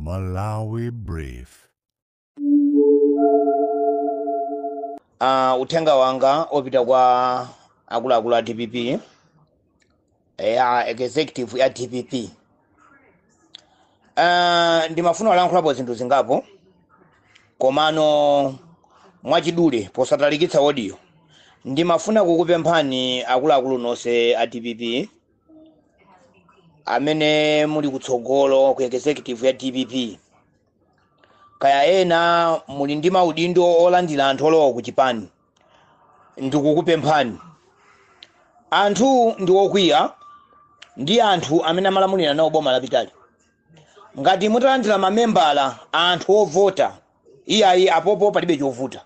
Malawi Brief. Uthenga wanga opita kwa akuluakulu a DPP, ya executive ya DPP. Ndimafuna kulankhulapo zinthu zingapo, komano mwachidule posatalikitsa audio. Ndimafuna kukupemphani akuluakulu nonse a DPP amene muli kutsogolo ku executive ya DPP, kaya ena muli ndi maudindo olandira anthu olowa ku chipani, ndikukupemphani. Anthu ndi okwiya ndi anthu amene amalamulira nawo boma lapitali. Ngati mutalandira mamembala, anthu ovota, iyayi, apopo palibe chovuta,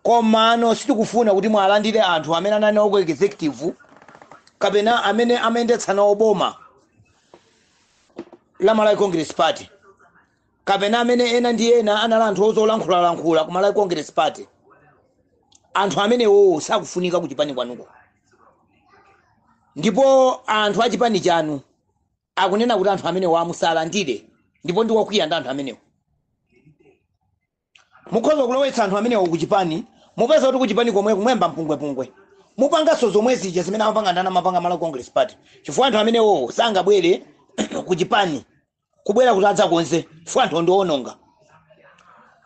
komano sitikufuna kuti mwalandire anthu amene anali nawo ku executive kapena amene amayendetsa nawo boma la Malawi Congress Party, kapena amene ena ndi ena anali anthu ozolankhulalankhula ku Malawi Congress Party. Anthu amenewo sakufunika ku chipani kwanuko, ndipo anthu a chipani chanu akunena kuti anthu amenewo amusalandire, ndipo ndi wokwiya ndi anthu amenewo. Mukhoza kulowetsa anthu amenewo ku chipani, mupeza kuti ku chipani komwe kumwemba mpungwepungwe, mupanganso zomwe zija zimene amapanga ndani, amapanga Malawi Congress Party, chifukwa anthu amenewo sangabwere ku chipani kubwera kuti adzakonze, chifukwa anthu ndiwononga.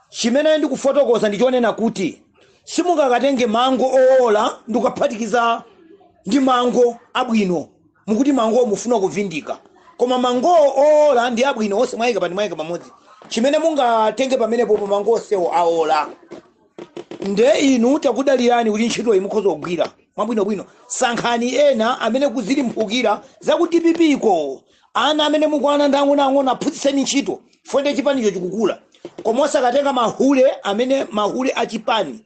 Chimene ndikufotokoza ndichonena kuti simungakatenge mango owola ndikukaphatikiza ndi mango abwino. Mukuti mango mufuna kuvindika, koma mango owola ndi abwino onse mwayika pani, mwayika pamodzi. Chimene mungatenge pamenepo, mango onsewo awola. Nde inu takudalirani kuti ntchito iyi mukhoza kugwira mwabwinobwino. Sankhani ena amene kuzilimphukira za ku DPP ko, ana amene mukuana ndi ang'onoang'ono, aphunzitseni ntchito fonde chipanicho chikukula. Koma osakatenga mahule amene mahule achipani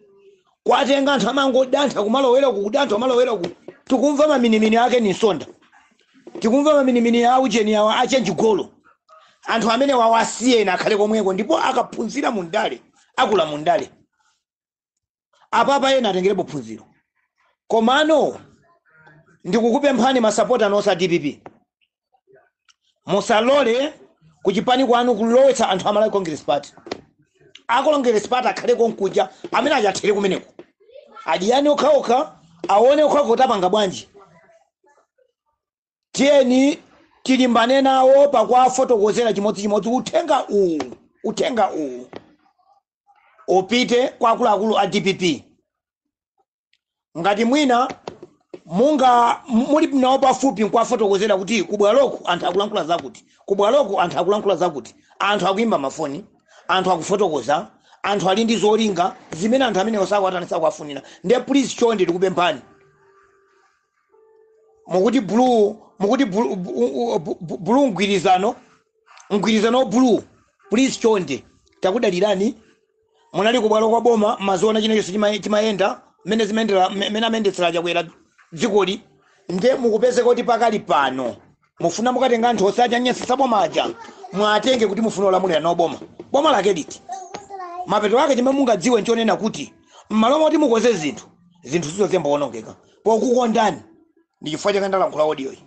kwatenga anthu amangodantha kumalowera ku, kudantha kumalowera ku. Tikumva maminimini ake ni nsonda, tikumva maminimini a ujeni awa achenjigolo. Anthu amene wawasiyena akhale komweko, ndipo akaphunzira mundale, akula mundale. Apapa ena atengerepo phunziro. Komano ndikukupemphani masapota nonse a DPP, musalole kuchipani kwanu kulowetsa anthu a Malawi Congress Party. A Congress Party akhale konkuja, amene achathere kumeneko, adiyani okhaokha, aone okhaokha kuti apanga bwanji. Tiyeni tilimbane nawo pakuwafotokozera chimodzimodzi. Uthenga uwu, uthenga uwu upite kwa akuluakulu a DPP. Ngati mwina munga muli nawo pafupi nkuwafotokozera kuti kubwaloku anthu akulankhula zakuti, kubwaloku anthu akulankhula zakuti, anthu akuimba mafoni, anthu akufotokoza, anthu ali ndi zolinga zimene anthu amene osakwatana sakuwafunira. Nde please, chonde, tikupemphani. Mukuti blue, mukuti blue, blue mgwirizano, mgwirizano blue. Please, chonde, takudalirani. Munali kubwalo kwa boma, maziona china chonse chimayenda mmene zimayendera, mmene amayendetsera Chakwera dzikoli. Nde mukupezeka kuti pakali pano mufuna mukatenga anthu osachanyesesa boma aja, mwatenge kuti mufuna olamulira nawo boma. Boma lake liti? Mapeto ake chimene mungadziwe nchonena kuti m'malo moti mukonze zinthu, zinthu zizozemba wonongeka. Pokukondani ndi chifukwa chake ndalankhula audio iyi.